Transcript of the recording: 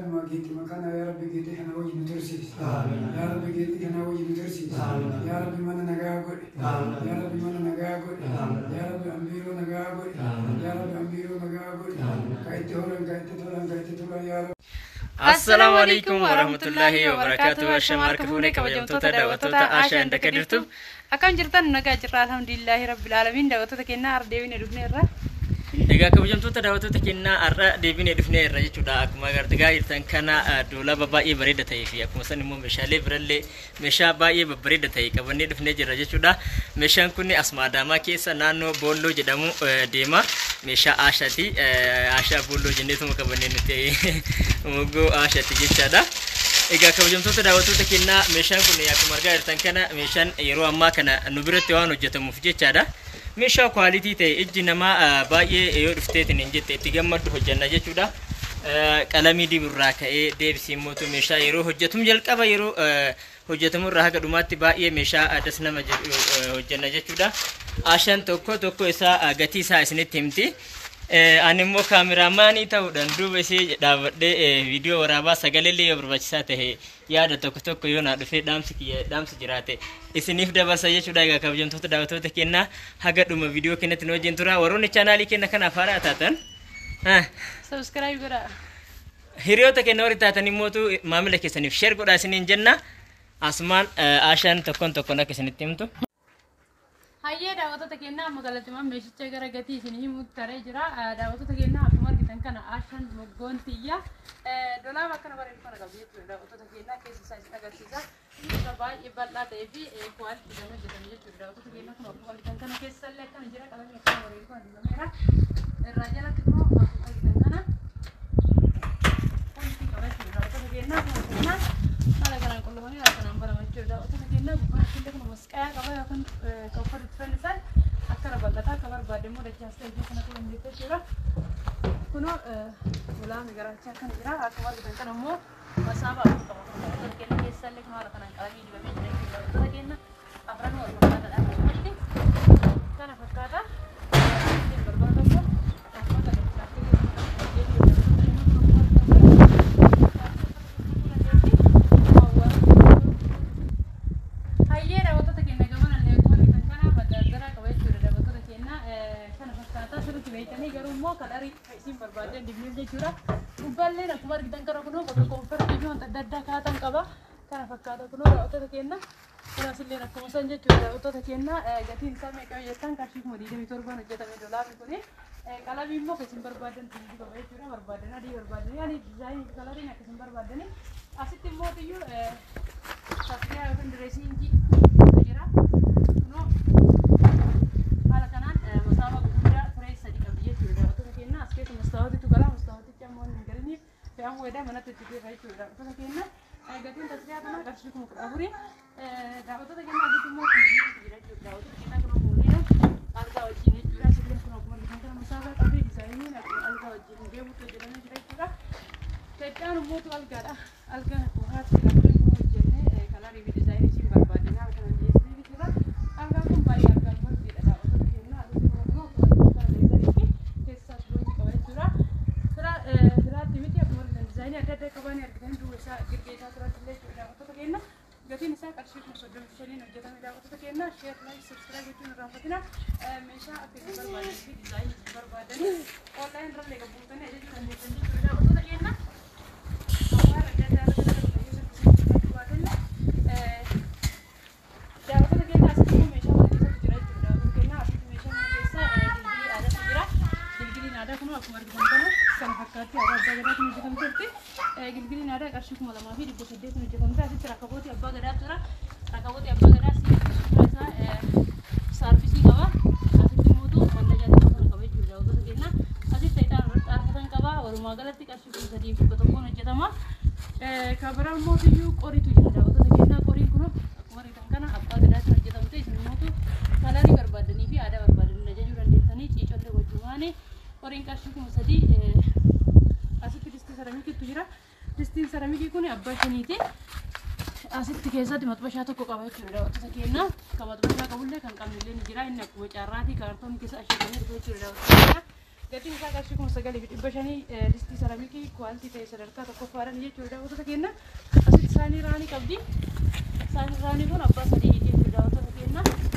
Kanuma geexima kana, yaa Rabbi, geexii kana wajji nu tursiisi. Yaa Rabbi, geexii kana wajji nu tursiisi. Yaa Rabbi, mana nagaa godhi. Yaa Rabbi, mana nagaa godhi. Yaa Rabbi, ambiiroo nagaa godhi. Yaa Rabbi, ambiiroo nagaa godhi. Ka itti horan, ka itti tolan, ka itti tolan, yaa Rabbi. Assalaamu alaikum warahmatullahi wabarakatuh. Ashama harka fuunee, kabajamtoota daawwattoota Ashaa Indaka jirtu. Akkam jirtan? Nagaa jirra, alhamdulillahi rabbil alamin. Daawwattoota keenyaa, har'a deebinee dhufneerra. Egaa kabajamtoota daawwattoota keenyaa, har'a deebinee dhufneerra jechuudha. Akkuma agartaa jirtan kana doolaba baay'ee bareeda ta'ee fi akkuma san immoo meeshaalee birallee meeshaa baay'ee babbareeda ta'e qabannee dhufnee jirra jechuudha. Meeshaan kun asuma Adaamaa keessa naannoo Boolloo jedhamu deema. Meeshaa Ashaati. Ashaa Boolloo jenneetuma qabannee nuti moggoo Ashaati jechaadha. Egaa kabajamtoota daawwattoota keenyaa, meeshaan kun akkuma argaa jirtan kana meeshaan yeroo ammaa kana nu biratti waan hojjetamuuf jechaadha. Meeshaa quality ta'e, ijji namaa baay'ee yoo dhufteetiin hin jette itti gammaddu hojjanna jechuudha. Qalamii diburraa ka'ee deebisii immoo meeshaa yeroo hojjetamu jalqaba yeroo hojjetamu irraa haga dhumaatti baay'ee meeshaa adas nama jedhu hojjanna jechuudha. Ashaan tokko tokko isaa gatii isaa isinitti himti. Ani immoo cameraman ta'uudhaan duuba ishee dhaabadhee viidiyoo waraabaa, sagalee yoo barbaachisaa ta'e, yaada tokko tokko yoo naa dhufee, dhaamsi kiyya dhaamsi jiraate isiniif dabarsa jechuudha. Egaa kabajamtoota daawwattoota keenyaa, haga dhuma viidiyoo keenyatti nu wajjin tura. Warroonni chaanaalii keenya kanaaf haaraa taatan Subscribe godhaa. Hiriyoota keenya warri taatan immootu maamila keessaniif share godhaa isiniin jenna. Asumaan Ashaan tokkoon tokkoon akka isinitti himtu. Hayyee daawwattoota keenyaa, amma galatumaan meeshicha gara gatii isin himuutti taree jira. Daawwattoota keenyaa, akkuma argitan kana Ashaan moggoon tiyya. Dolaaba akkana bareedu kana qabu jechuudha, daawwattoota keenyaa, keessa isaa isin agarsiisa. Bifa baay'ee bal'aa ta'ee fi quality kan hojjetame jechuudha. Daawwattoota keenyaa, kun akkuma argitan kana keessa illee akkana jira, qalamni akkana bareedu kana dibameera. Irraa jalatti immoo akkuma argitan kana qulfii qaba jechuudha. Daawwattoota keenyaa, kun akkuma haala kanaan qullubamee haala kanaan banama jechuudha. Daawwattoota keenyaa, gubbaatti illee kun masqayaa qaba yookaan kan uffata itti fannisan akkana bal'ata, akka barbaadde immoo dachaas ta'e iddoo kana ta'uu dandeessa jechuudha. Kunoo ulaami garaachaa akkana jira. Akkuma argitan kana immoo masaaba afur qaba. Daawwattoota keenya, keessa illee kun haala kanaan qalamii dibamee jira jechuudha. Daawwattoota keenya, afran wal fakkaataadha, akkasumatti kana fakkaata. Balbala tokko uffata dachaasee. Hayyee daawwattoota keenya, gamanallee akkuma argitan kana maddaaddaraa qaba jechuudha. Daawwattoota keenya, kana fakkaata sirriitti beektanii, garuu immoo colorii kan isin barbaadan dibneef jechuudha. Gubbaalleen akkuma argitan kana kunoo bakka comfortii fi wanta adda addaa kaatan qaba. Kana fakkaata kunoo, daawwattoota keenya. Kunaas akkuma san jechuudha. Daawwattoota keenya, gatiin isaa meeqa yoo jettan, qarshii 27,000 hojjetame dolaarri kuni. Qalamii immoo kan isin barbaadan dibama jechuudha. Barbaadan adii barbaadanii ani designii fi coloriin akka isin barbaadanii. Asitti immoo iyyuu tasriyaa yookiin dressingii jira. Kunoo haala kanaan masaaba gurguddaa firee sadi qabdi jechuudha. Daawwattoota keenya, as keessa mastaawotiitu gala. Mastaawotichi ammoo hin galiniif fe'amuu weedaa manatti itti deefa jechuudha. Daawwattoota keenya, gatiin tasriyaa kanaa qarshii 14,000. Daawwattoota keenya, asitti immoo kunuunatu jira jechuudha. Daawwattoota keenya, kun kunuunina algaa wajjin jechuudha. Asillee kun akkuma argitan kana masaabaa qabee designiin akkuma algaa wajjin deemutti hojjetamee jira jechuudha. Keccaan immoo algaadha. Algaan akkuma kanatti filatee kun hojjennee colorii fi designii isin barbaaddan haala kanaan dhiyeessanii jira. Algaan kun baay'ee algaan martiidha, daawwattoota keenya. Asitti immoo akkuma kana leatherii fi keessaa ispoonjii qaba jechuudha. Biraatti miti, akkuma argitan designii adda addaa qabanii argitan duuba isaa girgee isaa turatti illee jechuudha, daawwattoota keenya. Gatiin isaa qarshii 35,000 hojjetame, daawwattoota keenya. Share, like, subscribe gochuun irraanfatina. Meeshaa akka isin barbaadan fi designii isin barbaadanii online irra buutanii ajajuu dandeessan jechuudha, daawwattoota keenya. Hawaasa adda addaa irratti daawwattoota keenya, asitti immoo meeshaa mana keessatti jira jechuudha. Daawwattoota keenya, asitti meeshaa mana keessa gilgilii aadaatu jira. Gilgiliin aadaa kun akkuma argitan kana kana fakkaatti aadaa abbaa gadaatiin hojjetamteerti. Gilgiliin aadaa qarshii 2,800 hojjetamte. Asitti rakabootii abbaa gadaatu jira. Rakabootii abbaa gadaa suuraa isaa saarfisii qaba. Asitti immoo wallajaa xiqqoo kana qaba jechuudha, daawwattoota keenya. Asitti itaan irratti aarfatan qaba. Walumaa galatti qarshii 3,100 hojjetama. Kan biraa immoo iyyuu qoriitu jira, daawwattoota keenya. Qoriin kun akkuma argitan kana abbaa gadaatiin hojjetamte. Isin immoo colorii barbaadanii fi aadaa barbaadanii ajajuu dandeessanii, ciicollee wajjumaani qoriin qarshii 3,000. Asitti distii ceramiciitu jira. Distiin ceramicii kun abbaa shaniiti. Asitti keessatti maxbashaa tokko qaba jechuudha, daawwattoota keenya. Kan maxbashaa qabullee kan qabnillee ni jira. Inni akkuma carraatii kaartoonii keessa asheetamee dhufe jechuudha, daawwattoota keenya. Gatiin isaa qarshii 9500, distii seramikii quality ta'e sadarkaa tokkoffaadhaan jechuudha daawwattoota keenya. Asitti saanii raanii qabdi. Saanii raanii kun abbaa sadii jechuudha daawwattoota keenya.